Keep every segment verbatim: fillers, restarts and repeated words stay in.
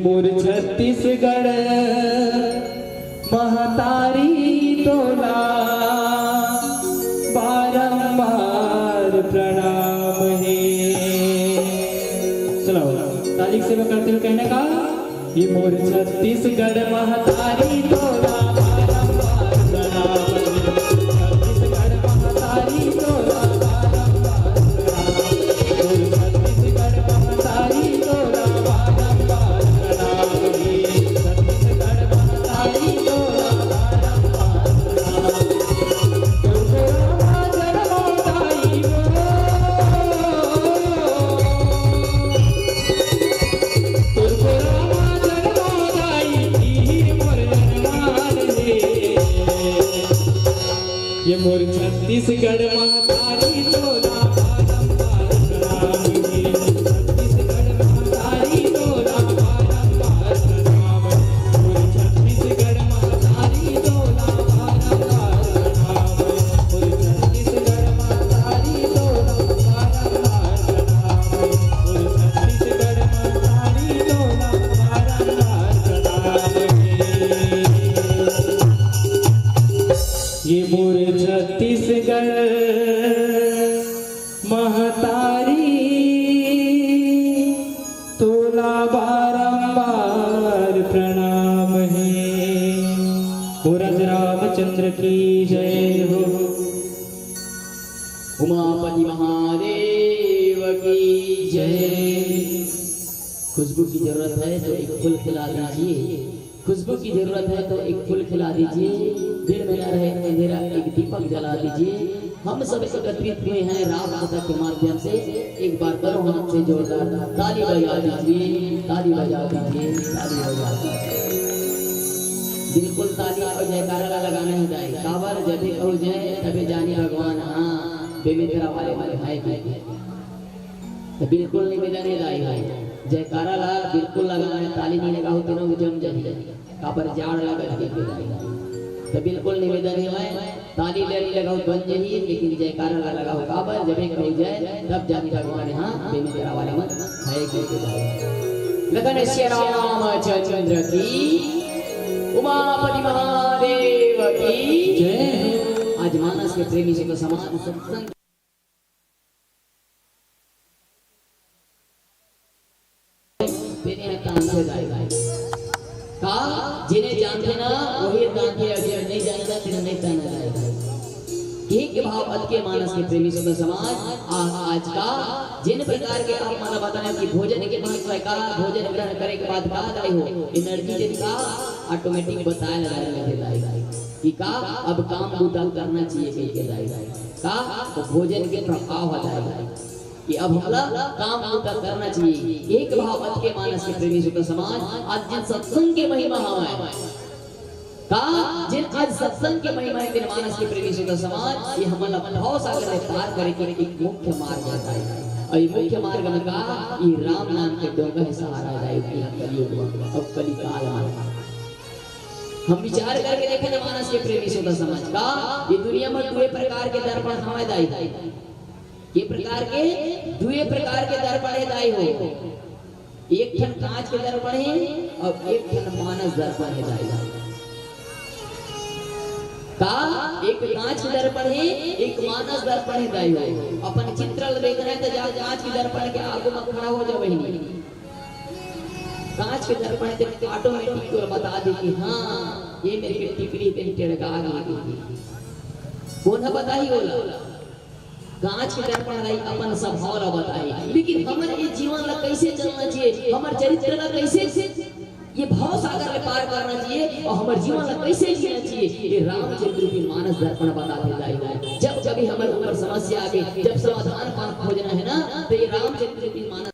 मोर छत्तीसगढ़ महतारी तोला बारंबार प्रणाम हे। चलो, ताली के सेवा करते हुए कहने का, ये मोर छत्तीसगढ़ महतारी तोला बारंबार प्रणाम हे। छत्तीसगढ़ महतारी तोला बारंबार प्रणाम हे। मोर छत्तीसगढ़ महतारी तोला बारंबार प्रणाम हे। छत्तीसगढ़ महतारी तोला बारंबार प्रणाम हे। ये मोर छत्तीसगढ़ महतारी तोला बारंबार प्रणाम हे। छत्तीसगढ़ महतारी तोला बारंबार प्रणाम हे। मोर छत्तीसगढ़ महतारी तोला बारंबार प्रणाम हे। मोर छत्तीसगढ़ महतारी तोला बारंबार प्रणाम हे। मोर छत्तीसगढ़ महतारी तोला बारंबार प्रणाम हे। ये मोर छत्तीसगढ़ महतारी तोला बारंबार प्रणाम हे। हो राज रामचंद्र की जय हो। उमापति महादेव की जय। खुशबू की जरूरत है तो एक फूल खिला दीजिए। खुशबू की जरूरत है तो एक फूल खिला दीजिए। दिल में न रहे अंधेरा, एक दीपक जला दीजिए। हम सब एकत्रित हुए हैं राम कथा के माध्यम से। एक बार दोनों हाथ से जोरदार ताली बजा दीजिए, ताली बजा दीजिए, ताली बजा दीजिए। बिल्कुल ताली अउ जयकारा ला लगाना हे दाई। काबर जबे कहूँ जय तबे जानी भगवान, हाँ, बेमेतरा वाले मन हे कि। त बिल्कुल निवेदन हे दाई भाई, जयकारा ला बिल्कुल लगाना हे, ताली नहीं लगाहू तेनो जम जाही, काबर जाड़ लगत हे दाई। त बिल्कुल निवेदन हे भाई, ताली ले नहीं लगाहू बन जाही, लेकिन जयकारा ला लगाहू, काबर जबे कहूँ जय तब जानी भगवान, हाँ, बेमेतरा वाले मन हे कि दाई। लखन सिया रामचंद्र की, उमापति महादेव की जय। आज मानस के प्रेमी सुत समाज सत्संग तेने ह तानथे दाई। का? जेने जानथे ना, वही तानथे, अउ जेने नहीं जानता, तेने नहीं ताना दाई। के, के भाव अतके मानस के प्रेमी सुत समाज, आ, आज का, जिन प्रकार के आप मन ल बताना कि भोजन के महत्व हे का, भोजन ग्रहण करे के बाद का दाई हो, एनर्जी जेन का, ऑटोमेटिक बताए लगा रहे दाई। कि का, अब काम बूता करना चाहिए कहिके दाई। का, तो भोजन के प्रभाव ह दाई। कि अब हमला काम बूता करना चाहिए। एक भाव अतके मानस के प्रेमी सुत समाज, आज जिन सत्संग के महिमा हवय, का, जिन आज सत्संग के महिमा हे, तेन मानस के प्रेमी सुत समाज, ये हमन ला भव सागर ले पार करे के एक मुख्य मार्ग हे दाई। अउ ये मुख्य मार्ग में का, ये राम नाम के डोंगा हे सहारा हे दाई, ये कलयुग में, अब कलिकाल में। हम विचार करके देखे ना मानस के प्रेमी सुत समाज का, ये दुनिया में दुए प्रकार के दर्पण हवय दाई। के प्रकार के? दुए प्रकार के दर्पण हे दाई हो। एक ठन कांच के दर्पण हे अउ एक ठन मानस दर्पण हे दाई। का? एक कांच के दर्पण हे, एक मानस दर्पण हे दाई हो। अपन चित्र ल देखना हे त जा कांच के दर्पण के आगू म खड़ा हो जा बहिनी। कांच के दर्पण ते ऑटोमेटिक तोला बता दे कि हाँ, ये मेरे के टिकरी के टेड़गा गे। कोन ह बताही ओला? कांच के दर्पण दाई अपन स्वभाव ला बताही, लेकिन हमर ये जीवन ला कैसे चलना चाहिए, हमर चरित्र ला कैसे ये भव सागर ले पार करना चाहिए अउ हमर जीवन ला कैसे जीना चाहिए, ये रामचरित रूपी मानस दर्पण बताथे दाई। जब कभी हमर ऊपर समस्या आगे, जब समाधान पान खोजना हे ना, त ये रामचरित रूपी मानस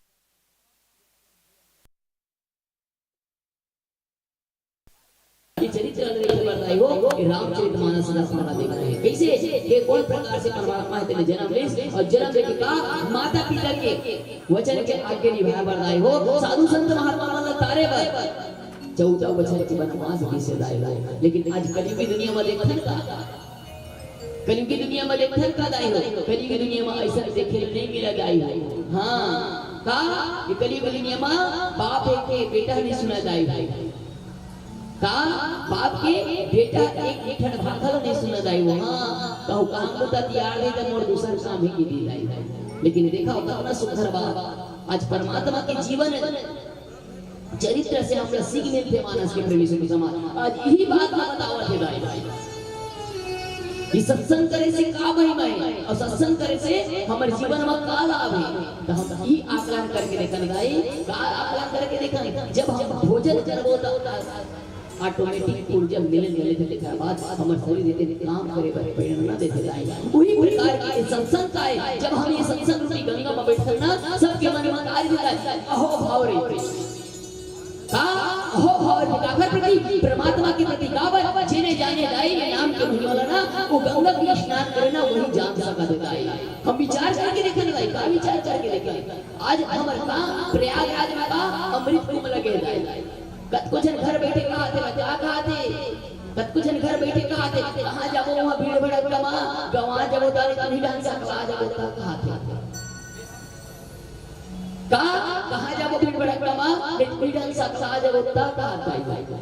ये चरित्र ल देखे बर दाई हो, ये रामचरित मानस ल हमला देखना हे। कैसे? के कोन प्रकार से परमात्मा हे तेने जन्म लिस अउ जन्म लेके का माता पिता के वचन के आज्ञा निभाए बर दाई हो, साधु संत महात्मा मन ल तारे बर चौदह वचन के वनवास दिस दाई हो। लेकिन आज कलयुगी दुनिया में देखन का कलयुगी दुनिया म देखथन का दाई हो, कलयुगी दुनिया म अइसन देखे ल नइ मिलय दाई हो। हाँ, का ये कलयुगी दुनिया म बाप एक के बेटा नइ सुनय दाई हो। का बाप के बेटा एक ठन भाखा ल नइ सुनय दाई हो। हाँ, कहूँ काम बुता तियार दे त मोर दूसर काम ही की दी दाई हो। लेकिन देखा हो कतना सुंदर बात, आज परमात्मा के जीवन चरित्र से हमला सीख मिलथे मानस के प्रेमी सुन समाज। आज यही बात ला बतावत हे दाई, कि सत्संग करे से का महिमा हे अउ सत्संग करे से हमर जीवन म का लाभ हे। त हम ई आकलन करके देखन दाई, का आकलन करके देखन, जब हम भोजन करबो त ऑटोमेटिक ऊर्जा मिले, मिले, मिले के बाद हमर शरीर देथे काम करे बर प्रेरणा देथे दाई। वही प्रकार के सत्संग का हे, जब हम ये सत्संग रूपी गंगा म बैठन ना, सबके मन म कार्य देथे, अहो भाव रहिथे। का अहो भाव रहिथे, काकर प्रति? परमात्मा के प्रति। काबर? जेने जाने दाई ये नाम के महिमा ला ना, वो गंगा के स्नान करे ना, वही जान सकत हे दाई। हम विचार करके देखन दाई, का विचार करके देखन? आज हमर का प्रयागराज में का अमृत कुंभ लगे हे दाई। कतको झन घर बैठे कहाथे, बता कहाथे, कतको झन घर बैठे कहाथे, कहाँ जाबो वहाँ भीड़ भड़क्का मा, गंवा जाबो त नहीं ढंग सकला जाबो त कहाथे। का, कहाँ जाबो भीड़ भड़क्का मा, नहीं ढंग सकला जाबो त कहाथे।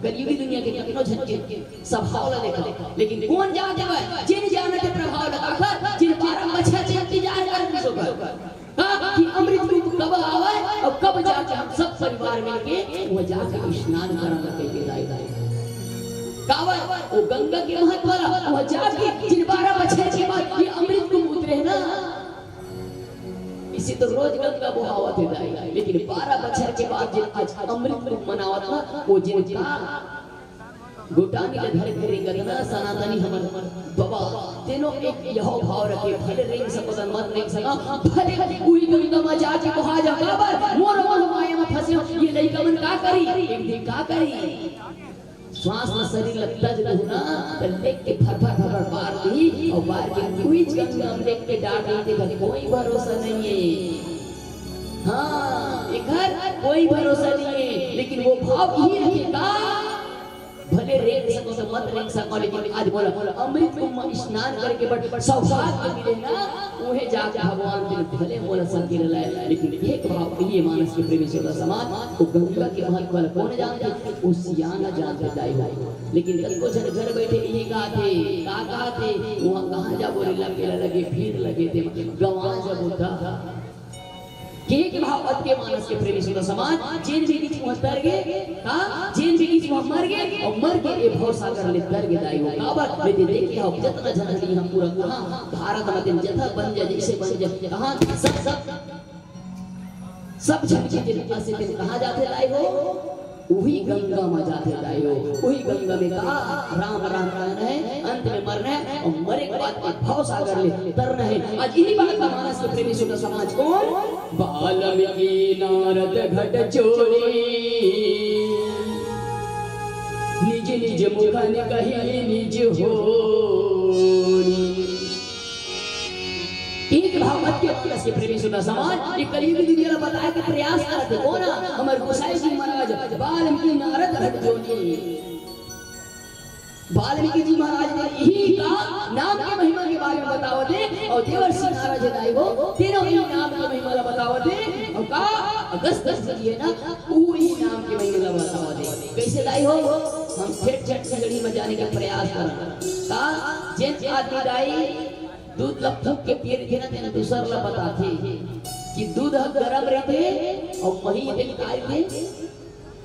कलयुगी दुनिया के कतनो झन के स्वभाव ला देखा, लेकिन कोन जाथे भाई, जेन जानत हे प्रभाव ला, काकर, जेन बारह बछर के इंतजार करत हे। का कि अमृत कुंभ कब आवय अउ कब जाके हम सब परिवार मिलके वो जाके स्नान करन लगे के दाई दाई। काबर? वो गंगा के महत्व ला, वो जाके जेन बारह बछर के बाद ये अमृत कुंभ उतरे हे ना, इसे तो रोज गंगा बोहावत हे दाई, लेकिन बारह बछर के बाद जेन आज अमृत कुंभ मनावत ना, वो जेन का गोटानी ल धर के रेंगत ना सनातनी हमर बबा, तेनो एक यहो भाव रखे, भले रेंग सको त मत रेंग सका, भले उही गंगा म जाके बोहा जा, काबर मोर मोह माया म फंसे हो, ये लइका मन का करी, एक दिन का करी। श्वास ल शरीर ल तज दहू ना, त लेग के फर फर फर फर बार दी, अउ बार के उहीच गंगा म लेग के डाल दी, तेकर कोई भरोसा नहीं है। हाँ, एकर कोई भरोसा नहीं है, लेकिन वो भाव ही रखे का भले रेंग सको त मत रेंग सको, लेकिन आज मोला अमृत कुंभ म स्नान करे के बड़ सौभाग्य मिले ना, उहे जाके भगवान दिन भले मोला संग के लाए, लेकिन एक भाव ये मानस के प्रेमी श्रोता समाज, वो गंगा के महत्व ला कोन जानथे, वो सियान जानथे दाई हो। लेकिन कतको झन घर बैठे यही कहाथे, का कहाथे, वहाँ कहाँ जाबो रे, लगे लगे भीड़ लगे ते गंवा जाबो त के के भाव अतके मानस के प्रेमी श्रोता समाज, जेन भी गीच उहाँ तर गे, का? जेन भी गीच उहाँ मर गे, अउ मर के ए भव सागर ले तर गे दाई हो। काबर? मैं दे देखे हव, जतना झन हरी हम पूरा कहाँ, भारत म तेन जथा बन जा, जैसे बन जा, कहाँ सब, सब, सब झन के जेन असे तेन कहाँ जाथे दाई हो? उही गंगा म जाथे दाई हो, उही गंगा में का राम राम कहना है, अंत में मरना है अउ मरे के बाद में भव सागर ले तरना है। आज यही बात का मानस के प्रेमी श्रोता समाज कोन? वाल्मीकि नारद घट चोरी, निज निज मुखन कही निज होरी। एक भाव अतके मानस के प्रेमी श्रोता समाज, ये कलयुगी दुनिया ला बताए के प्रयास करत हे। कोन? हमर गोसाई जी महाराज वाल्मीकि नारद घट चोरी। वाल्मीकि जी महाराज ने यही का नाम के महिमा के बारे में बतावत हे, अउ देवर्षि नारद जी दाई हो, तेनो ही नाम के महिमा ला बतावत हे, अउ का अगस्त जी हे ना, उही नाम के महिमा ला बतावत हे। कैसे दाई हो? हम ठेठ छत्तीसगढ़ी में जाने के प्रयास करन। का जेन आदमी दाई दूध ला फूंक के पिए रहिथे ना, तेन दूसर ला बताथे कि दूध ह गरम रहिथे अउ मही तेन का रहिथे,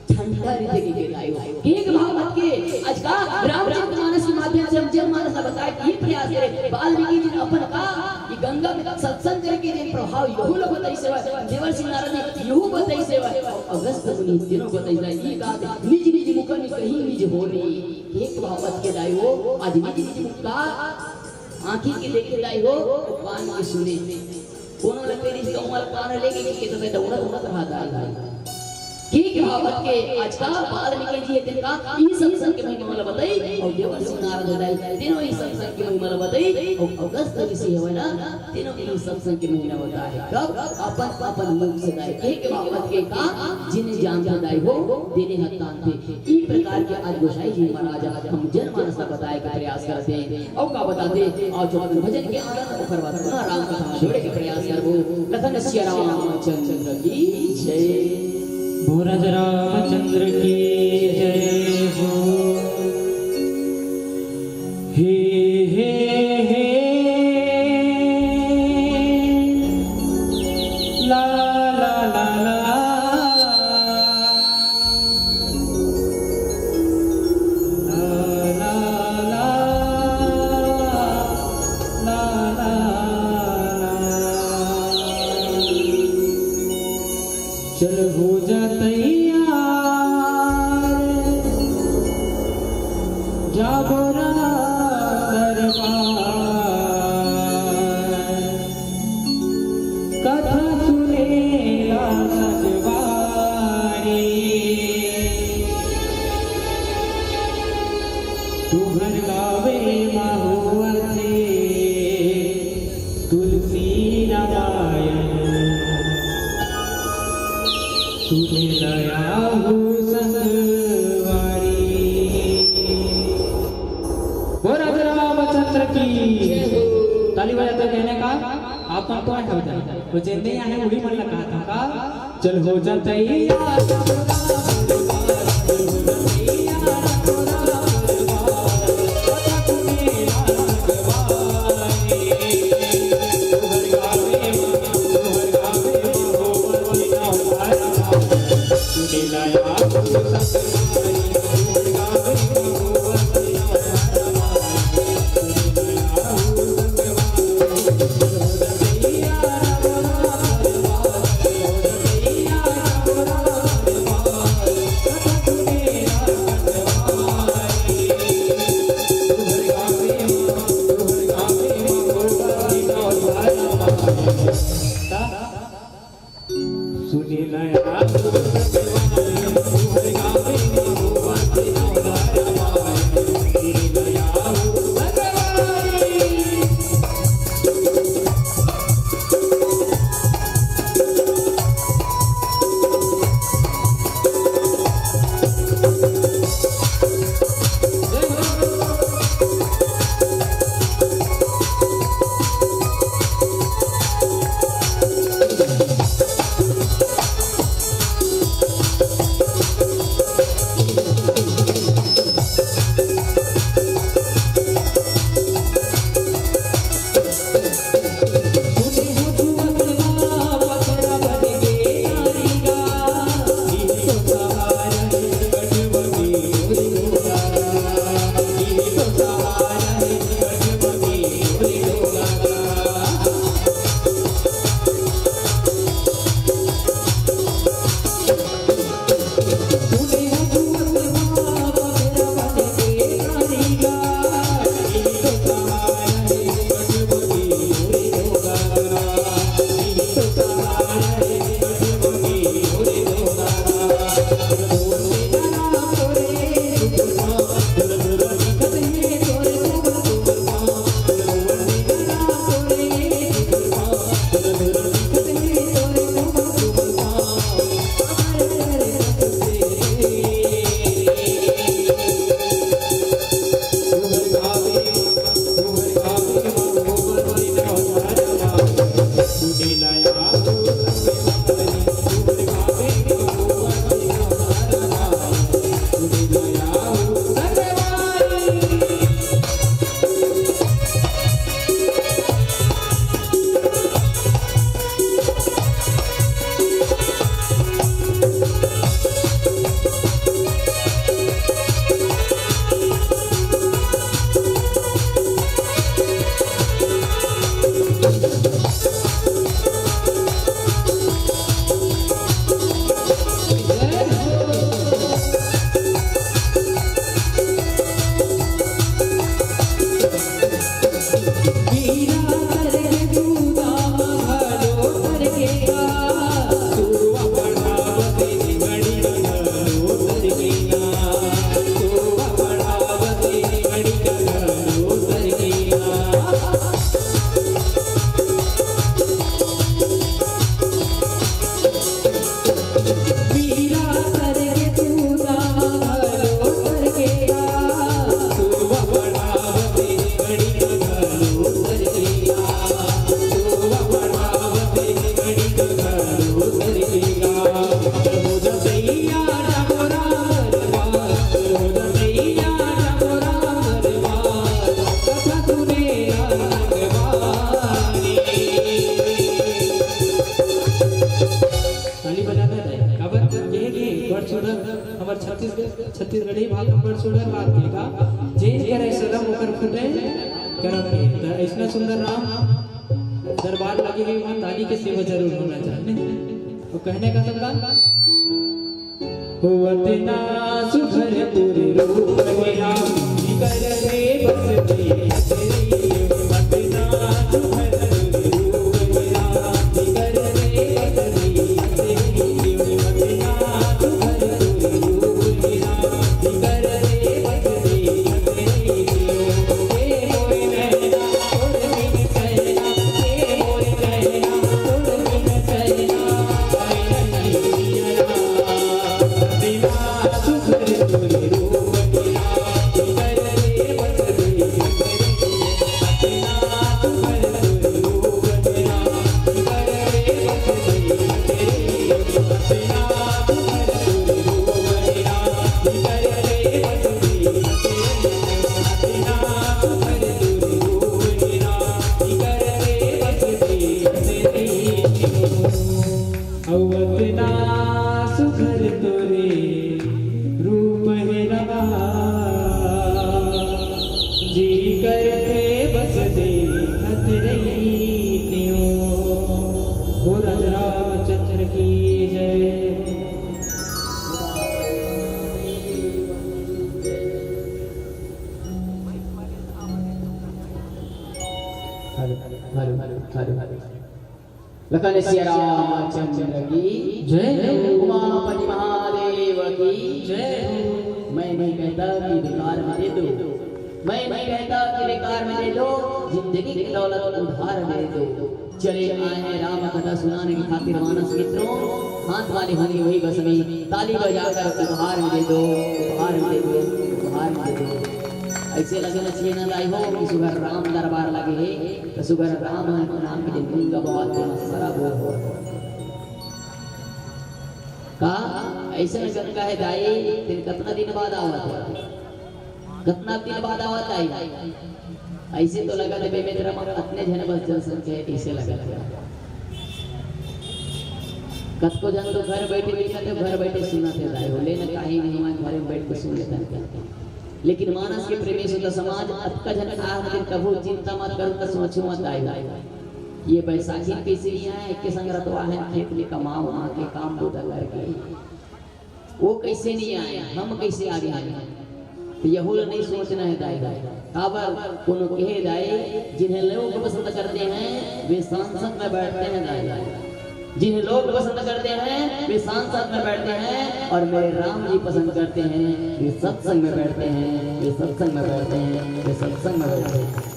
ठंडा रहिथे कहिके दाई हो। एक भाव अतके, आज का रामचरित मानस के माध्यम से हम जनमानस ला बताए के ही प्रयास करे। वाल्मीकि जी अपन का कि गंगा में सत्संग करे के जेन प्रभाव यहू ला बताइस हवय, देवर्षि नारद जी यहू बताइस हवय, अगस्त मुनि तेनो बताइस हवय। ये का निज निज मुखन कही निज होरी। एक भाव अतके दाई हो, आज निज निज मुख का आँखी के देखे दाई हो, कान के सुने। कोनो ल कहिस कहूँ वाला पाना लेके के तो मैं दौड़त दौड़त रहा दाई हो। ठीक कहावत के आज का बाल्मीकि जी हे, तेन का ई सत्संग के महिमा ला बताई, अउ देवर्षि नारद दाई, तेनो ई सत्संग के महिमा ला बताई, अउ अगस्त ऋषि हवय ना, तेनो ई सत्संग के महिमा बताए। कब? अपन, अपन मुख से दाई। एक कहावत के का, जिने जानथे दाई हो, तेने ह तानथे। ई प्रकार के आज गोसाई जी महाराज ह हमर जनमानस ला बताए के प्रयास करत हे। अउ का बताथे, अउ चौपन भजन के आनंद, ओकर बाद पुनः राम कथा में जोड़े के प्रयास करबो। लखन सिया रामचंद्र की जय। भोरज रामचंद्र की जय हो। हे, हे, हे। ला, ला, ला, ला। ला, ला, ला। ला, ला, ला। चल हो जा तैयार, जाबो राम दरबार। कथा सुने ला सजवारी, तुहर गावे मा होवथे तुलसी रामायण। सुने ला आव संगवारी। बोल राजा रामचंद्र की। ताली बजाते कहने का आप मन तो आए हो जाए, तो जिंदे आए वही मन लगा था का। चल हो जा तैयार। छत्तीसगढ़ी भाखा बड़ सुंदर बात के का, जेन करे शरम ओकर फूटे करम के। त अइसना सुंदर राम दरबार लगे हे, वहाँ ताली के सेवा जरूर होना चाहिए। और कहने का सब बात, होवत ना सुघर तोर रूप हे राम, कर रे बस अवत ना सुघर तोरे रूप हे राम, जी करथे बस देखत रहितेंव। हो राजा रामचंद्र की जय। Hello, hello, hello, hello. Lakhan Siya Ramchandra की जय हो। उमापति महादेव की जय हो। मैं नहीं कहता कि बेकार में दे दो, मैं नहीं कहता कि बेकार में दे दो, जिंदगी की दौलत उधार दे दो। चले आए हैं राम कथा सुनाने की खातिर मानस मित्रों, हाथ वाले होंगे वही बस में, ताली बजाकर उपहार में दे दो, उपहार में दे दो, उपहार में दे दो। ऐसे लगे न छीना लाई हो कि सुबह राम दरबार लगे है। त सुघर राम नाम के जिन गंगा बहात तेमा सराबोर हो। का अइसन गंगा हे दाई, तेन कतना दिन बाद आवत हे, कतना दिन बाद आवत आई। अइसे तो लगत हे बेमेतरा म अतने झन बस जनसंख्या हे, कइसे लगत हे। कतको झन तो घर बइठे दिखत हे, घर बइठे सुनत हे दाई हो, लेना काही नहीं, हमारे घर में बइठ के सुन लेता हे। लेकिन मानस के प्रेमी सुत समाज अतका झन आए हथिन, कभू चिंता मत करो, त सोचो मत आए। ये बैसाखी कइसे नहीं आए, एके संग रतवा हे खेत में कमा उमा के काम बूता करके, वो कइसे नहीं आए, हम कइसे आगे आए? त यहू ला नहीं सोचना हे दाई, दाई। काबर कोनो कहे दाई, जिन्हें लोग पसंद करते हैं, वे सांसद में बैठते हैं दाई, दाई। जिन्हें लोग पसंद करते हैं, वे सांसद में बैठते हैं, और मेरे राम जी पसंद करते हैं, वे सत्संग में बैठते हैं, वे सत्संग में बैठते हैं, वे सत्संग में बैठते हैं।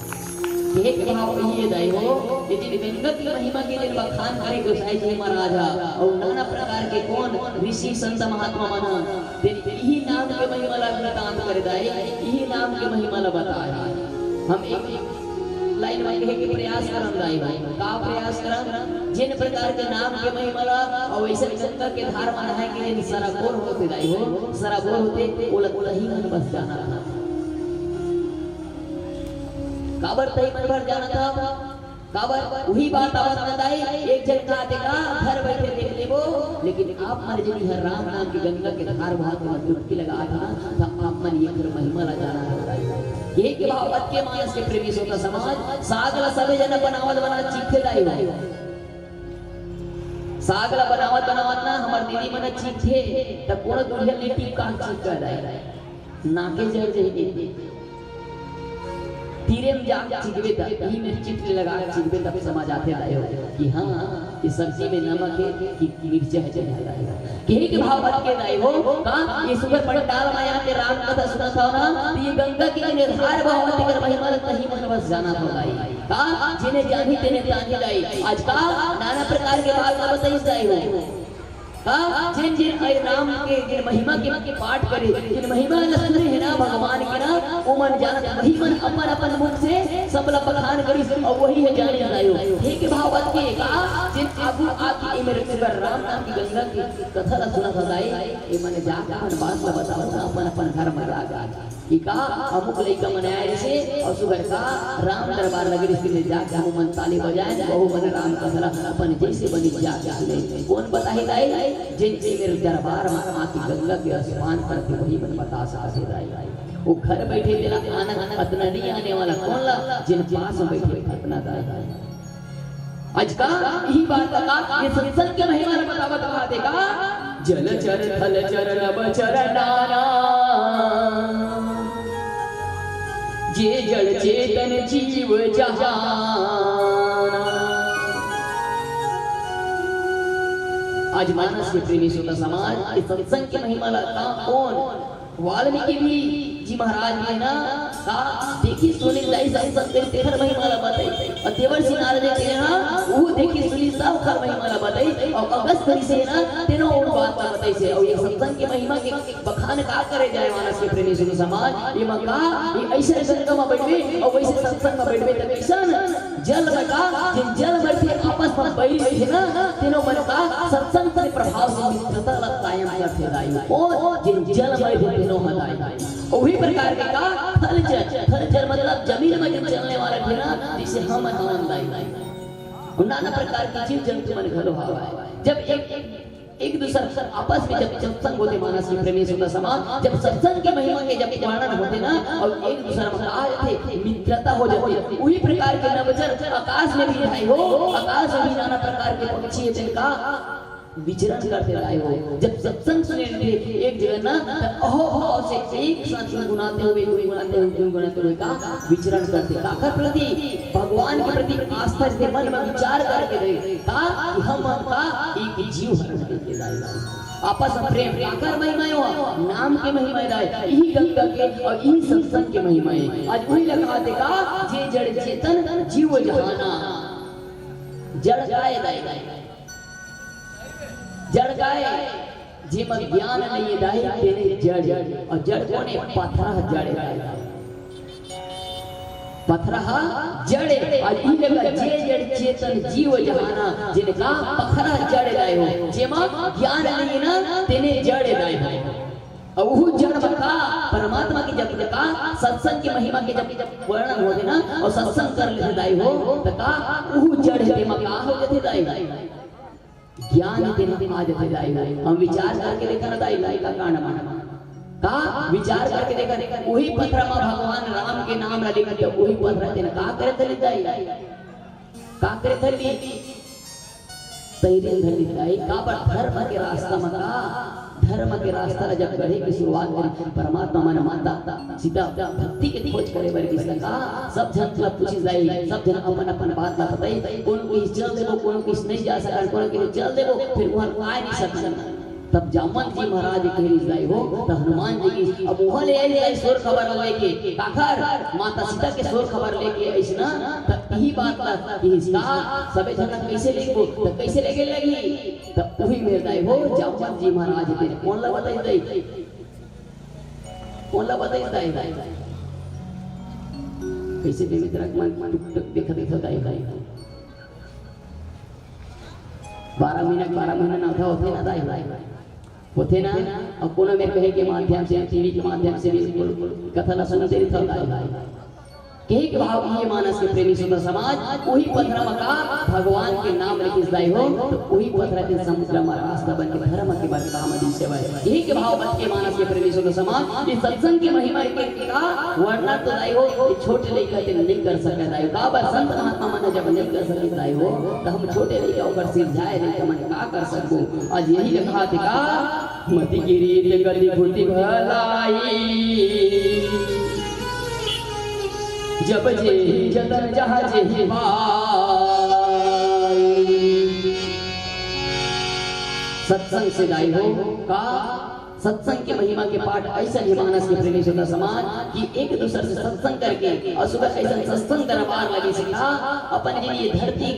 कहे के भाव यही हे दाई हो, कि जिन गंगा की महिमा के जिन बखान करे गोसाई जी महाराज हा, और नाना प्रकार के कोन ऋषि संत महात्मा मन हा, तेन इही नाम के महिमा ला वृतांत करे दाई, इही नाम के महिमा ला बताए। हम एक लाइन में कहे के प्रयास करन दाई हो। का प्रयास करन? जिन प्रकार के नाम के महिमा ला, अउ अइसन गंगा के धार म नहाए के जिन सराबोर होथे दाई हो, सराबोर होथे, ओला तही मन बस जानत हा। काबर तही मन भर जानत हा? काबर उही बात आवत ना दाई, एक झन कहा देख घर बइठे देख लेबो, लेकिन आप मन जिन हर राम नाम के गंगा के धार बहात म डुबकी लगात हा, त आप मन ये हर महिमा ला जाना हे दाई। ये के भाव अतके मानस के प्रेमी सुत समाज, साग ला सबे झन बनावत बनावत चीखथे दाई हो। साग ला बनावत बनावत ना हमर दीदी मन चीखथे, त कोनो दुरिहा ले टीप का चीख का दाई। नाके जर जही दीदी। तीरे म जाके चीखबे त, इही मेर चिट लगा के चीखबे तब समझ आथे दाई हो कि हाँ, ये सब्जी में नमक हे कि मिर्चा हे, चढ़ा दाई हो। कहे के भाव अतके दाई हो, का ये सुघर पंडाल म आके राम कथा सुनत हव ना, त ये गंगा के निर्धार भाव तेकर महिमा ल तही मन बस जानत हव दाई। का जिने जानी तेने तानी दाई। आज का नाना प्रकार के बात ला बताइस दाई हो। का जिन जिन अय राम के जिन महिमा के पाठ करे, जिन महिमा ला सुने हे ना भगवान के ना, ओमन जानत वही मन अपन अपन मुख से सब ला बखान करिस, अउ वही हे जाने दाई हो। हे के भाव अतके का जिन आगू आके ए मेर सुघर राम नाम की गंगा के कथा ला सुनत हव दाई, ए मन जाके अपन बात ला बताओ ना अपन अपन घर म जाके। कि का अमुक लइका मन आए रहिसे अउ सुघर का राम दरबार लगे रहिसे, ले जाके हमू मन ताली बजाए, वहू मन राम कथा ला अपन जइसे बनी जाके सुने। कोन बताही दाई? जिन ए मेरे दरबार म आके गंगा के स्नान करथे, वही मन बता सकत हे दाई। वो घर बैठे तेला आनंद अतना नहीं आने वाला, कोन ला? जिन पास में बैठे अतना दाई। आज का यही बात का ये सत्संग के महिमा ल बतावत कहा देखा, जल चर थल चर नभ चर नाना, जे जड़ चेतन जीव जहाना। आज मानस के प्रेमी श्रोता समाज, ये सत्संग के महिमा ला का कोन वाल्मीकि भी जी महाराज भी ना का देखी सुनी दाई सत्संग करी तेखर महिमा ला बताई। और देवर्षि नारद जी ना वो देखी सुनी सब खर महिमा ला बताई। और अगस्त ऋषि ना तेनो उन बात ला बताई से। और ये सत्संग के महिमा के बखान का करे जाए मानस के प्रेमी श्रोता समाज, ये मा का ये ऐसे गंगा मा बैठबे और वैसे सत्संग मा बैठबे त कैसन जल में का, जिन जल में से आपस में बैरी रहिथे ना, तेनो मन का सत्संग के प्रभाव से मित्रता ला कायम करथे दाई। और जिन जल में रहिथे तेनो ह दाई। वही प्रकार के का थल चर, थल चर मतलब जमीन में जिन चलने वाला रहिथे ना, जिसे हम हवन दाई। और नाना प्रकार के जीव जंतु मन घलो हवय। जब एक एक दूसर आपस में जब सत्संग होथे मानस के प्रेमी श्रोता समाज, जब सत्संग के महिमा के जब वर्णन होथे ना, और एक दूसर में का होथे, मित्रता हो जाथे। वही प्रकार के नवचर आकाश में भी भाई हो, आकाश में भी नाना प्रकार के पक्षी हे, जिनका विचरण करथे दाई हो। जब सत्संग सुने रहिथे एक जगह ना, त अहो भाव से एक साथ गुनगुनाते हुए, गुनगुनाते हुए, गुनगुनाते हुए का विचरण करथे। काकर प्रति? भगवान के प्रति आस्था से मन में विचार करके रहे। का कि हम मन का एक जीव हर करके दाई। आपस में प्रेम, काकर महिमा हो? नाम के महिमा दाई। यही गंगा के और यही सत्संग के महिमा हे। आज वही लगा देखा, जे जड़ चेतन जीव जहाना। जड़ काय दाई? जड़ काय? जेमा ज्ञान नहीं दाई, तेने जड़। और जड़ कोने? पथरा जड़ दाई। पथरा हा जड़ हे। और ई लगा जे जड़ चेतन जीव जहाना, जिनका पथरा जड़ दाई हो। जेमा ज्ञान नहीं ना, तेने जड़ दाई हो। और वो जड़ बका परमात्मा की जब का सत्संग की महिमा के जब वर्णन होथे ना, और सत्संग कर लेथे दाई हो, त का वो जड़ हे, तेमा का हो जाथे दाई? ज्ञान तेन आ जाथे दाई। हम विचार करके देखा ना दाई, लंका कांड मा का विचार करके देखा, वही पथरा मा भगवान राम के नाम ला लिखा, तो वही पथरा तेन का करे थे दाई, का करे थे? तैरे धरी दाई। काबर? धर्म के रास्ता मा का, धर्म के रास्ता ला जब गढ़े के शुरुआत करी, परमात्मा मन माता सीता भक्ति के खोज करे बर गिस का। सब झन ला पूछिस दाई, सब झन अपन अपन बात ला बताई। कोनो कहिस चल देबो, कोनो कहिस नहीं जा सकन, कोनो कहिस चल देबो, फिर वहां आ नहीं सकन। तब जामवंत जी महाराज कहिस दाई हो, त हनुमान जी की अब वहां ले आई दाई सोर खबर लेके, काखर माता सीता के सोर खबर लेके आइस ना, तब यही बात ला कहिस का सबे झन ला कैसे लेगबो, त कैसे लेगे लगी? त उही मेर दाई हो, जामवंत जी महाराज के कोन ला बताई दाई? कोन ला बताई दाई? कैसे बेमित्र मन टुक टुक देखत देखत दाई, दाई। बारह मिनट, बारह महीना ना था, होथे ना दाई, दाई। होथे ना, अब कोनो मेर कहे के माध्यम से, टीवी के माध्यम से बिल्कुल कथा ला सुनते रहिथव दाई, दाई। कहे के भाव ये मानस के प्रेमी श्रोता समाज, उही पथरा म का भगवान के नाम लिखिस दाई हो, तो उही पथरा के समुद्र म रास्ता बन के धर्म के बर काम दिस हवय। कहे के भाव बन के मानस के प्रेमी श्रोता समाज, ये सत्संग के महिमा के का वर्णन तो दाई हो, ये छोटे लइका ते नहीं कर सके दाई हो। काबर संत महात्मा मन जब नहीं कर सके दाई हो, तो हम छोटे लइका ओकर सिरजाए लइका मन का कर सकबो? आज यही लखा थे का मति किरीट कति भूति भलाई, जब जेहि जतन जहाँ जेहि पाई। सत्संग से दाई हो का, सत्संग के महिमा के पाठ ऐसा हे मानस के प्रेमी श्रोता समाज कि एक दूसर से सत्संग करके और सुबह ऐसा सत्संग दरबार लगे से का अपन जिन ये धरती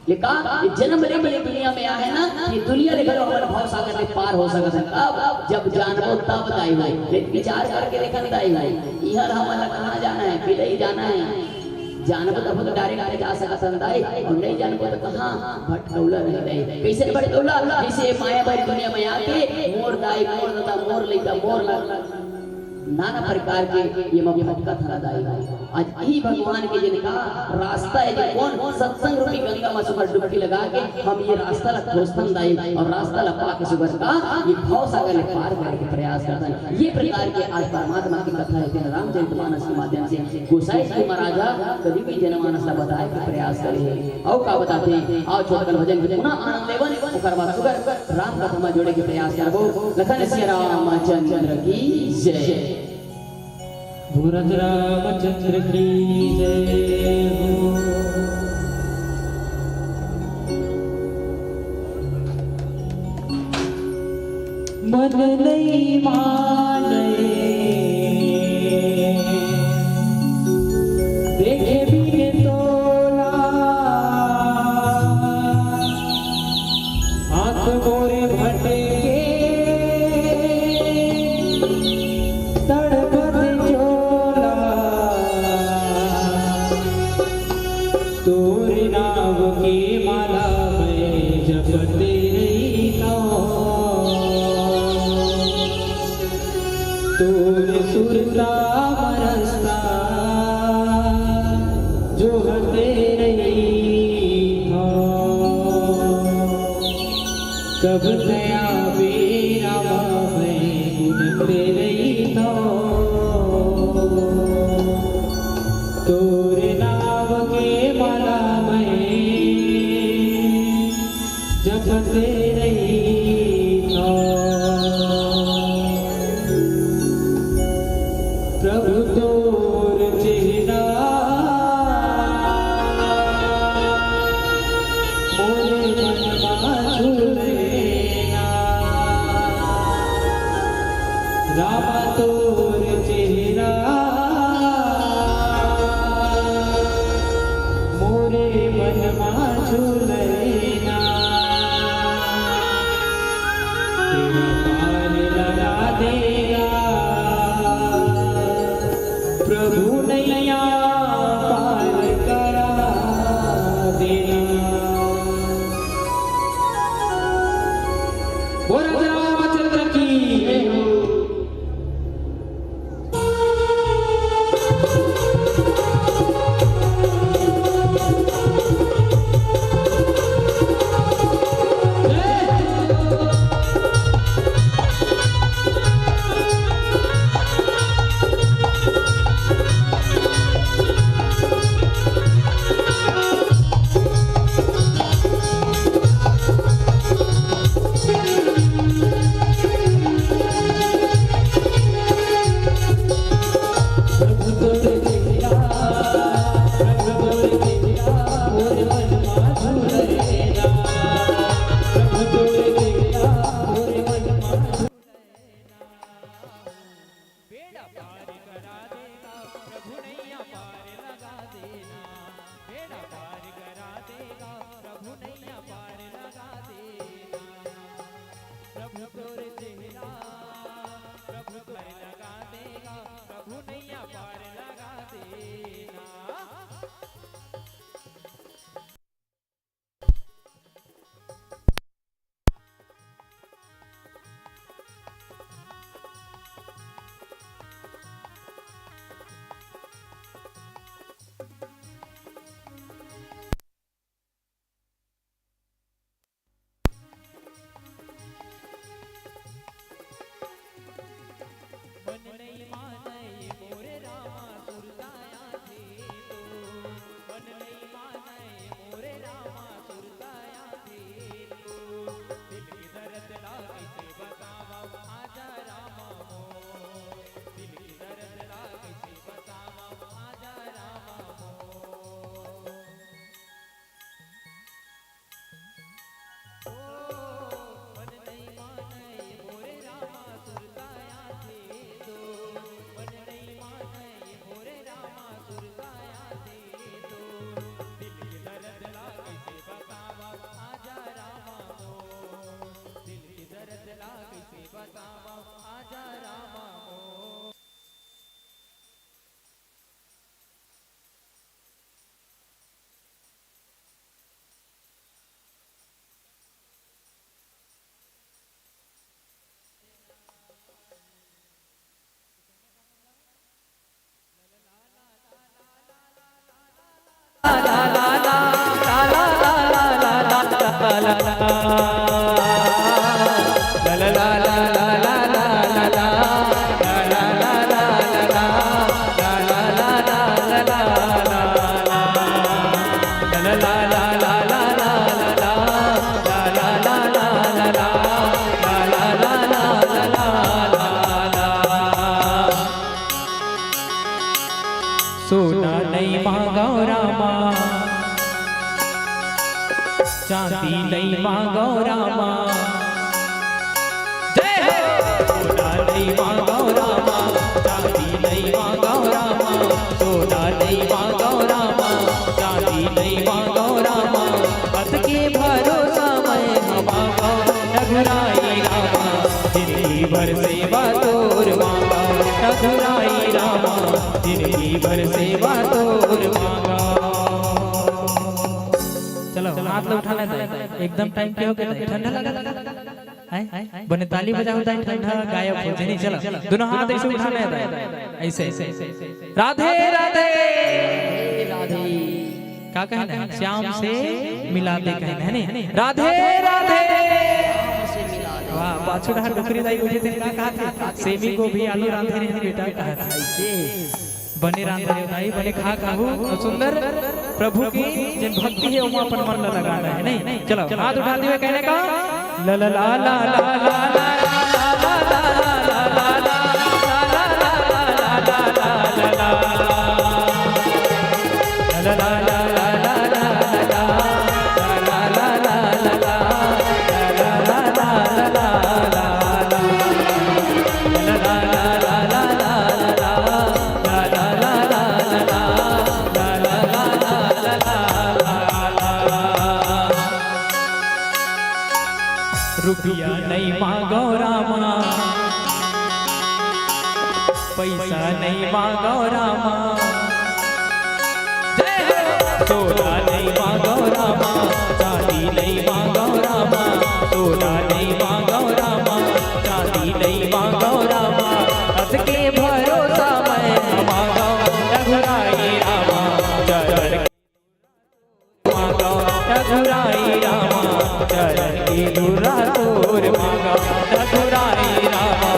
ये का, ये जन्म ले ये दुनिया में आए ना, ये दुनिया ले घलो हमन भव सागर ले पार हो सकत हन। कब? जब जानबो तब दाई हो। लेकिन विचार करके देखन दाई हो, इहर हमन ला कहाँ जाना है? बिलई जाना है। जानबो तब तो direct आगे जा सकत हन दाई, और नहीं जानबो तो कहाँ? भटकौला नहीं दाई। कैसे भटकौला? जैसे माया भरी दुनिया में आके मोर दाई, मोर दादा, मोर लइका, मोर ला नाना प्रकार के ये म भटकत हन दाई हो। आज इही भगवान के जिनका रास्ता हे, जे कोन सत्संग रूपी गंगा म सुघर डुबकी लगा के हम ये रास्ता ला खोजथन दाई, अउ रास्ता ला पाके सुघर का ये भव सागर ले पार करे के प्रयास करथन। ये प्रकार के आज परमात्मा के कथा हे, तेन रामचरित मानस के माध्यम से गोसाई जी महाराज ह कलयुगी जनमानस ला बताए के प्रयास करे हे। अउ का बताथे, आओ छोटकन भजन के पुनः आनंद लेवन, ओकर बाद सुघर राम कथा म जोड़े के प्रयास करबो। लखन सिया रामचंद्र की जय। भूरज रामचंद्र की जय हो। मन नहीं माने देखे बिन तोला, आँख मोरे भटके तड़पत चोला। तोर नाव के माला मैं जपत रहिथौं। तोर सुरता म रस्ता जोहत रहिथौं। कब तैं आबे रामा मैं गुनत रहिथौं। तोर नाव के माला मैं जपत रहिथौं। प्रभु तोर चेहरा मोर मन मा झूले ना। रामा तोर चेहरा मोरे मन मा झूले ना। तेरा पार लगा देगा प्रभु, नैया पार करा देना। बोल रामचंद्र की जय हो। सोना नइ मांगव रामा, चांदी नइ मांगव रामा। जय हो। सोना नइ मांगव रामा, चांदी नइ मांगव रामा, सोना नइ मांगव रामा, चांदी नइ मांगव रामा, अतके भरोसा मैं ह मांगव रघुराई रामा, जिनगी भर सेवा तोर मांगव रघुराई रामा, जिनगी भर सेवा तोर मांगव। चलो, हाथ ला उठाना है, एकदम टाइम के हो गया, ठंडा लगा। हैं? बने ताली बजाओ दाई, ठंडा गायब हो जानी। चलो, दोनों हाथ ऐसे उठाना है दाई, ऐसे। राधे राधे। राधे। का कहना है? श्याम से मिला दे कहना है नी? राधे राधे। वाह, पाछू डहर डुकरी दाई उठे थे, का कहा थे? सेमी गोभी आलू रांधे रहे बेटा, कहा थे। ऐसे। बने रांधे रहे दाई, बने खा खाहू, अउ सुंदर प्रभु के जेन भक्ति हे, ओमा अपन मन ला लगाना है, नहीं? चलो, हाथ उठा दिए, कहने का, ला ला ला ला। रुपया नइ मांगव रामा, पइसा नइ मांगव रामा। जय हो। सोना नइ मांगव रामा, चांदी नइ मांगव रामा, सोना नइ मांगव रामा, चांदी नइ मांगव रामा, अतके भरोसा मैं मांगव रघुराई रामा, चरण मांगव रघुराई रामा, चरण के धुरा तोर मांगव रघुराई रामा,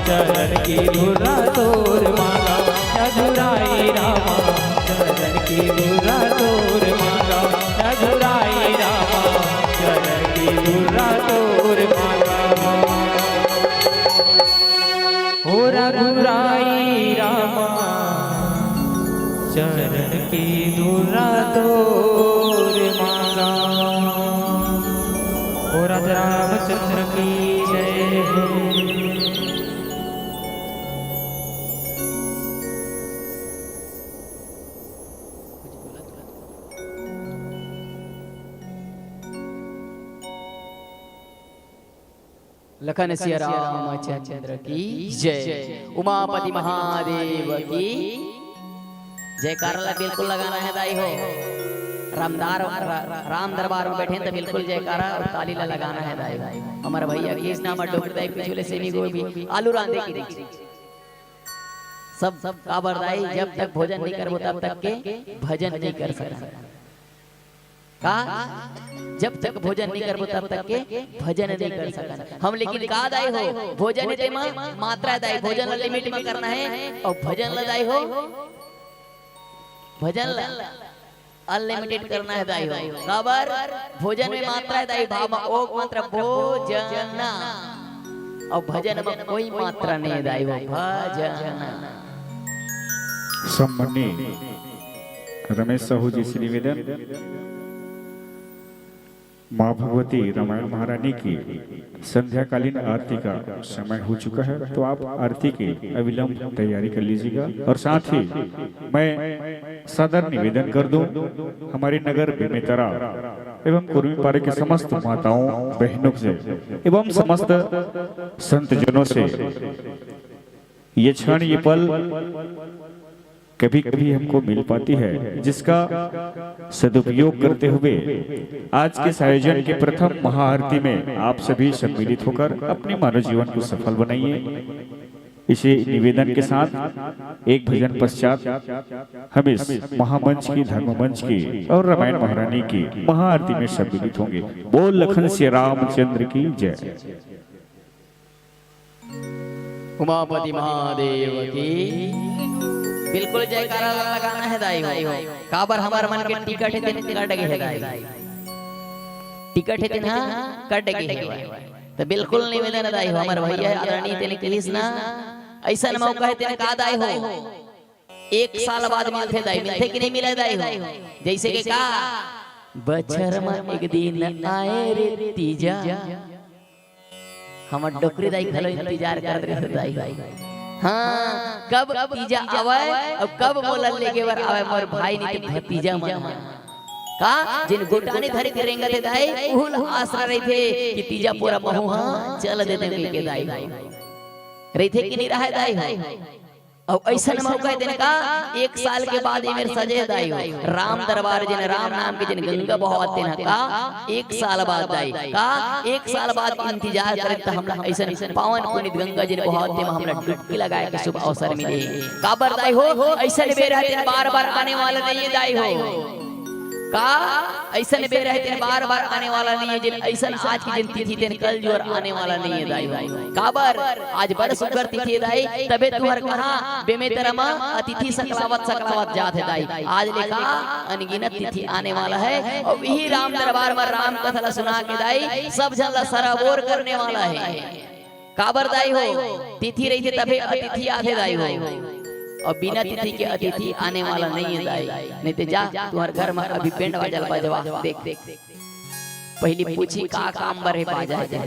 चरण के धुरा तोर मांगव रघुराई रामा, चरण के धुरा तोर मांगव रघुराई रामा, चरण के धुरा तोर मांगव। हो रघुराई रामा, चरण के धुरा तोर मांगव। हो राजा रामचंद्र की जय हो। लखन सिया रामचंद्र की जय, उमापति महादेव की। जयकारा ला बिल्कुल लगाना है दाई हो। रामदार, रा-, राम दरबार में बैठे हैं तो बिल्कुल जयकारा और ताली ला लगाना है दाई हो। हमारा भैया कृष्णा मड्डू दाई पिछले सेमी गोभी आलू रांधे की दी। सब, सब काबर दाई, जब तक भोजन नहीं करबो तब तक के भजन नहीं कर सकन। का? जब तक भोजन नहीं करबो तब तक के भजन नहीं कर सकन। हम लेकिन का दाई हो, भोजन हे तेमा मात्रा दाई, भोजन ला लिमिट में करना है, और भजन ला दाई हो, भजन ला अनलिमिटेड करना है दाई हो। काबर? भोजन में मात्रा है दाई, भाव में ओक मात्रा भोजन, और भजन में कोई मात्रा नहीं है दाई हो, भजन। सम्माननीय रमेश साहू जी से निवेदन, माँ भगवती रामायण महारानी की संध्याकालीन आरती का समय हो चुका है, तो आप आरती की अविलंब तैयारी कर लीजिएगा। और साथ ही मैं सादर निवेदन कर दूं, हमारे नगर बेमेतरा एवं कुर्मी पारे के समस्त माताओं बहनों से एवं समस्त संतजनों से ये क्षण, ये पल कभी-कभी हमको मिल पाती है, जिसका सदुपयोग करते हुए आज के इस आयोजन के प्रथम महाआरती में आप सभी सम्मिलित होकर अपने मानव जीवन को सफल बनाइए। इसी निवेदन के साथ एक भजन पश्चात हम इस महामंच की, धर्म मंच की और रामायण महारानी की महाआरती में सम्मिलित होंगे। बोल लखन सिया रामचंद्र की जय। उमापति महादेव की। बिल्कुल जयकारा लगाना हे दाई हो। काबर हमर मन के टिकट हे तेन कट गे हे दाई। टिकट हे तेन हा कट गे हे। त बिल्कुल निवेदन हे दाई हो, हमर भैया आदरणीय तेन कहिस ना, अइसन मौका हे तेन का दाई हो, एक साल बाद मिलथे दाई, मिलथे कि नहीं मिले दाई हो? जइसे कि का, बछर म एक दिन आए रे तीजा, हमर डोकरी दाई घलो इंतजार करत रहिस दाई। हाँ, कब तीजा आवय अउ कब मोला लेगे बर आवय, मोर भाई नहीं ते भतीजा मन ह। का, जेन गोटानी धरे के रेंगत हे दाई, उहू ल आसरा रहिथे कि तीजा पोरा महू ह चल देते कहिके दाई। रहिथे कि नहीं रहय दाई हो? अउ अइसन मौका हे तेन का, एक साल के बाद ये मेर सजे दाई हो। राम दरबार जेन, राम नाम के जेन गंगा बहावत तेन ह का, एक साल बाद दाई का, एक साल बाद इंतजार करे त हमला अइसन पावन पुनीत गंगा जेन बहावत तेन म हमला डुबकी लगाए के शुभ अवसर मिले। काबर दाई हो, अइसन बेरा हे तेन बार-बार आने वाला नहीं हे दाई हो। का अइसन बेरा हे तेन बार-बार आने वाला नहीं हे, जेन अइसन आज की जेन तिथि तेन कल जोर आने वाला नहीं हे दाई हो। काबर आज बड़ सुग्घर तिथि हे दाई, तभे तुंहर कहाँ बेमेतरा म अतिथि सकलावत सकलावत जात हे दाई। आज ले का अनगिनत तिथि आने वाला हे, अउ इही राम दरबार म राम कथा ला सुना के दाई सब झन ला सराबोर करने वाला हे। काबर दाई हो, तिथि रहिथे तभे अतिथि आथे दाई हो, अउ बिना तिथि के अतिथि आने वाला नहीं हे दाई। नहीं ते जा तुंहर घर म अभी बैंड बाजा ल बजवा देख। पहिली पूछही का काम बर हे बाजा हे।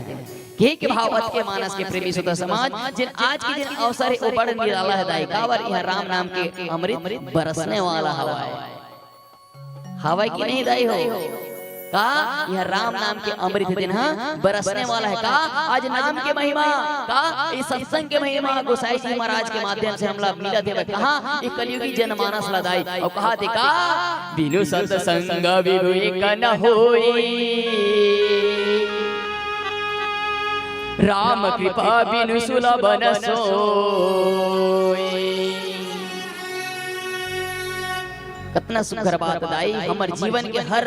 के के भाव अतके मानस के प्रेमी श्रोता समाज, जेन आज के दिन अवसर हे ओ बड़ निराला हे दाई। काबर इहाँ राम नाम के अमृत बरसने वाला हवय। हवय कि नहीं दाई हो? का इहाँ राम नाम के अमृत दिन ह बरसने वाला हे का? आज नाम के महिमा का, ये सत्संग के महिमा गोसाई जी महाराज के माध्यम से हमला मिलत हे। कहाँ ये कलयुगी जनमानस ला दाई, अउ कहा थे का, बिनु सत्संग विवेक न होई, राम कृपा बिनु सुलभ न सोई। कतना सुघर बात दाई, हमर जीवन के हर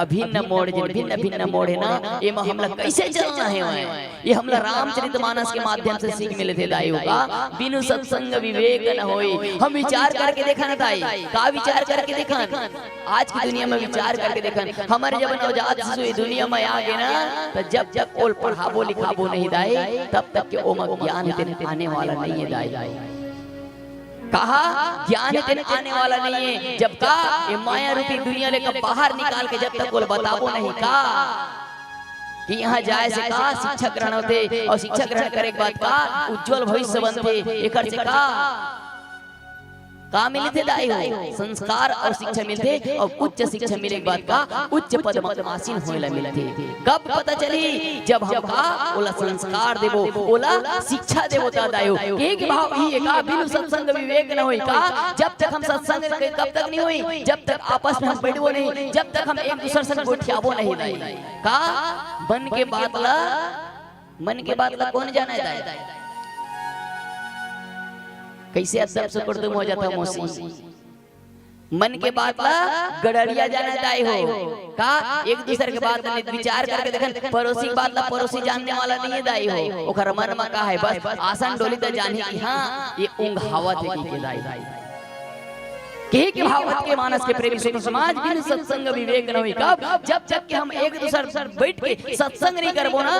अभिन्न मोड़, जेन भिन्न-भिन्न मोड़ हे ना, एमा हमला कइसे चलना हे वय? ये हमला रामचरित मानस के माध्यम से सीख मिलथे दाई हो का, बिनु सत्संग विवेक न होई। हम विचार करके देखन दाई, का विचार करके देखन? आज की दुनिया में विचार करके देखन, हमर जब नवजात शिशु ये दुनिया में आ गे ना, त जब तक ओल पढ़ाबो लिखाबो नहीं दाई, तब तक के ओमा ज्ञान हे तेन आने वाला नहीं हे दाई। कहा ज्ञान हे तेन आने वाला नहीं हे। जब का ये माया रूपी दुनिया ले का बाहर निकाल के जब तक ओला बताबो नहीं का कि यहाँ जाए से का शिक्षा ग्रहण होथे अउ शिक्षा ग्रहण करे के बाद का उज्जवल भविष्य बनथे, एकर से का का मिलथे दाई हो? संस्कार अउ शिक्षा मिलथे, अउ उच्च शिक्षा मिले के बाद का उच्च पद म आसीन होए ला मिलथे। कब पता चली? जब हम का ओला संस्कार देबो, ओला शिक्षा देबो त दाई हो। के के भाव ही का बिनु सत्संग विवेक न होई का? जब तक हम सत्संग के तब तक नहीं होई, जब तक आपस में हम बैठबो नहीं, जब तक हम एक दूसर संग गोठियाबो नहीं दाई। का मन के बात ला, मन के बात ला कौन जाने दाई? कइसे अदब से कुर्दुम हो जाता मौसी? मन के बात ला गड़रिया जाने दाई हो का? एक दूसर के बात ला विचार करके देखन, पड़ोसी के बात ला पड़ोसी जानने वाला नहीं हे दाई हो। ओकर मन म का हे, बस आसन डोली त जानही कि हाँ, ये ऊँघावत हे कहिके दाई। के के भाव अतके मानस के प्रेमी श्रोता समाज, बिनु सत्संग विवेक न होई। कब? जब तक के हम एक दूसर बैठ के सत्संग नहीं करबो ना।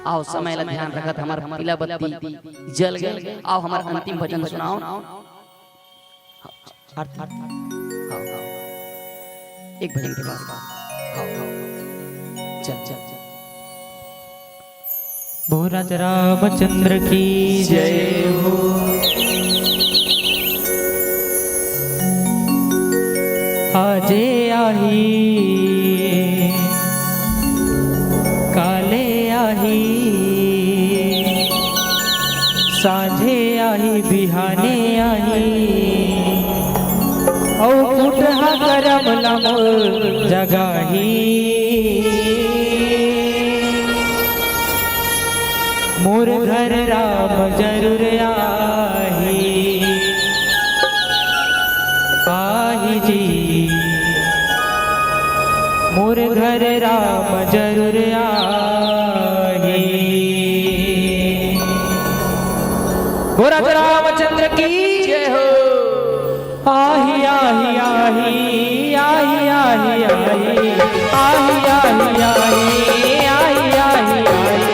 आओ, समय ला ध्यान रखत हमर पीला बत्ती जल गे। आओ, हमर अंतिम भजन सुनाओ। आरती। हाँ, हाँ। एक भजन के बाद। हाँ, हाँ। चल, चल, चल। बोल राजा रामचंद्र की जय हो। आजे आही, काले आही, साँझे आही, बिहाने आही, अउ कुटहा करम ल मोर जगाही। मोर मोर घर राम जरूर आही, आही जी। मोर घर राम जरूर आही। बोल रामचंद्र की जय हो। आही, आही, आही, आही, आही, आही। आही, आही, आही, आही, आही, आही।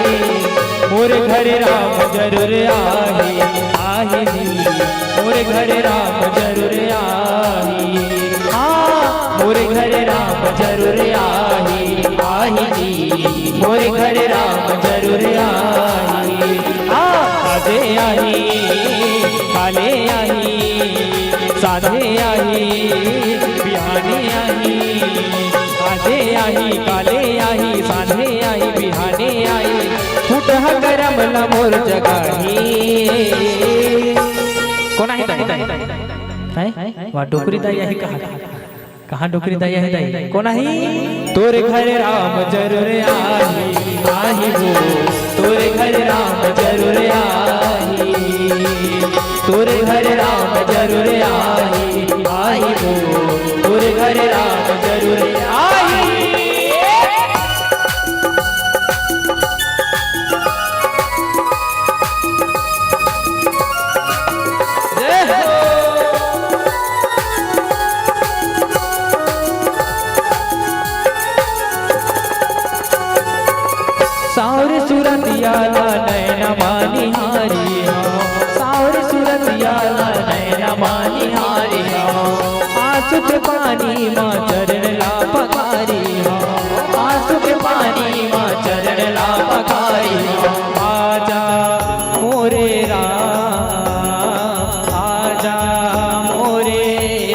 मोर घर राम जरूर आही, आही जी। मोर घर राम जरूर आही, हाँ, मोर घर राम जरूर आही, आही जी। मोर घर राम जरूर आही, हाँ, आजे आही, काले आही, साँझे आही, बिहाने आही, आजे आही, काले आही, साँझे आही, बिहाने आही, फुटहा करम ल मोर जगाही। कोन आही दाई? हैं? वहाँ डोकरी दाई आही कहाँ? कहाँ डोकरी दाई आही दाई? कोन आही? तोर घर राम जरूर आही, आही हो। तोर घर राम जरूर आही, तोर घर राम जरूर आही, आही हो। तोर घर राम जरूर आही। जय हो। साँवर सुरतिया ला नैन मा निहारी हँव, साँवर सुरतिया ला नैन मा निहारी हँव। आँसू के पानी मा चरण ला पखारी हँव, आँसू के पानी मा चरण ला पखारी हँव। आजा मोरे राम, आजा मोरे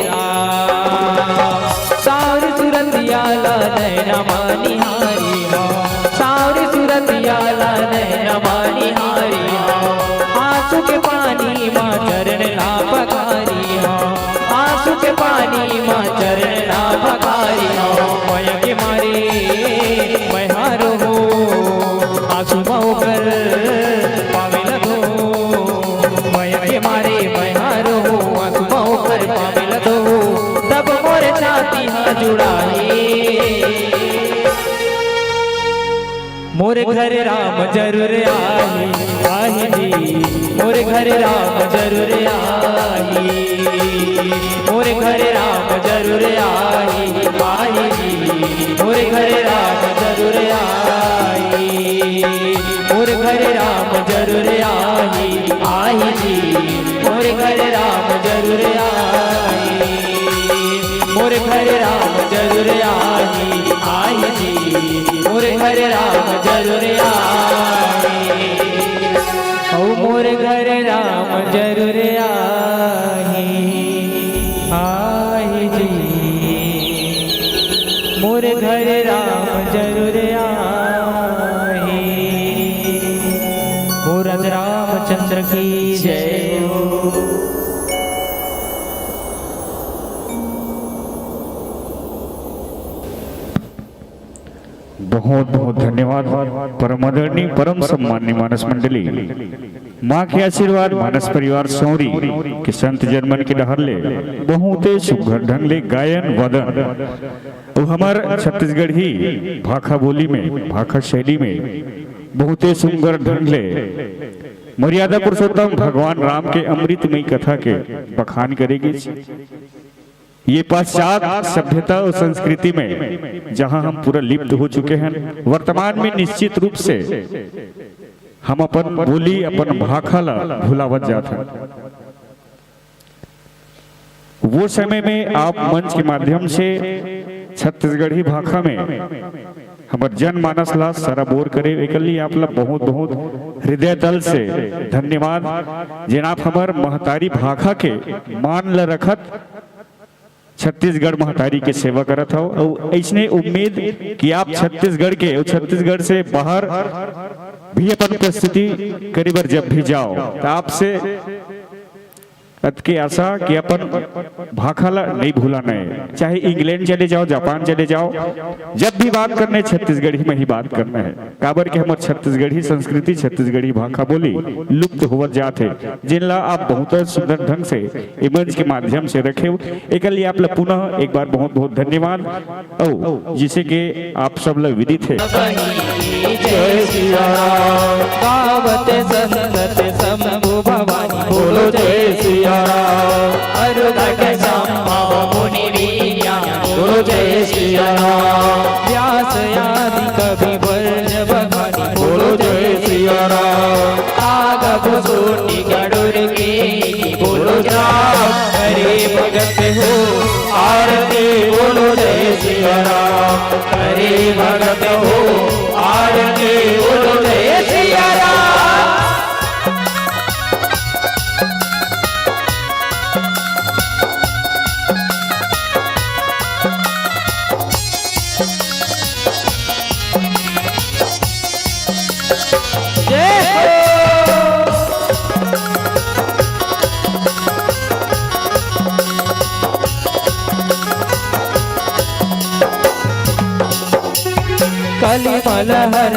राम। साँवर सुरतिया ला नैन मा निहारी हँव, साँवर सुरतिया ला नैन मा निहारी हँव। आँसू के पानी मा चरण ला पखारी हँव, आँसू के पानी मा चरण ला पखारी हँव। मया के मारे मैं हा रोहूँ, आँसू मा ओकर पाँव ल धोहूँ। मया के मारे मैं हा रोहूँ, आँसू मा ओकर पाँव ल धोहूँ। तब मोर छाती हा जुड़ाही। मोर घर राम जरूर आही, आही जी। मोर घर राम जरूर आही, मोर घर राम जरूर आही, आही जी। मोर घर राम जरूर आही, मोर घर राम जरूर आही, आही जी। मोर घर राम जरूर आही, मोर घर राम जरूर आही, आही जी। मोर घर राम जरूर आही, ओ मोर घर राम जरूर आही, आही जी। मोर घर राम जरूर आही। ओ राजा रामचंद्र की जय हो। बहुत बहुत धन्यवाद। परम आदरणीय, परम सम्माननीय मानस मंडली, माँ के आशीर्वाद, मानस परिवार सौरी के संत जन मन के डहर ले बहुते सुघर ढंग ले गायन वादन, अउ हमर छत्तीसगढ़ी भाखा बोली में, भाखा शैली में बहुते सुघर ढंग ले मर्यादा पुरुषोत्तम भगवान राम के अमृतमयी कथा के बखान करे गिस। ये पाश्चात्य सभ्यता और संस्कृति में जहां हम पूरा लिप्त हो चुके हैं, वर्तमान में निश्चित रूप से हम अपन बोली, अपन भाखा ला भुलावत जात हन। वो समय में आप मंच के माध्यम से छत्तीसगढ़ी भाखा में हमर जनमानस ला सराबोर करे, एकर लिए आप ला बहुत, बहुत हृदय तल से धन्यवाद, जेन आप हमर महतारी भाखा के मान ला रखत छत्तीसगढ़ महतारी के सेवा करत हव। अउ अइसने उम्मीद कि आप छत्तीसगढ़ के अउ छत्तीसगढ़ से बाहर भी अपन प्रस्तुति करे बर जब भी जाओ, त आपसे अतके आशा कि अपन भाखा ला नइ भुलाना हे, चाहे इंग्लैंड चले जाओ, जापान चले जाओ, जब भी बात करना हे छत्तीसगढ़ी में ही बात करना हे। काबर के हमर छत्तीसगढ़ी संस्कृति, छत्तीसगढ़ी भाखा बोली लुप्त होवत जात हे, जेन ला आप बहुत सुंदर ढंग से ए मंच के माध्यम से रखेव। एकर लिए आप ला पुनः एक बार बहुत बहुत धन्यवाद। अउ जिसे के आप सब ला विदित हे। जय सिया राम। गावत संत शंभु भवानी। बोलो जय सिया राम। अरुगट संभव मुनि विज्ञान। बोलो जय सिया राम। व्यास आदि कवि वर्ज बखानी। बोलो जय सिया राम। आगम सोटी गरुड़ के। बोलो राम। हरे भगत हो आरती। बोलो जय सिया राम। हरे भगत हो आरती। बोलो जय सिया राम। जय हो। कलिमल हर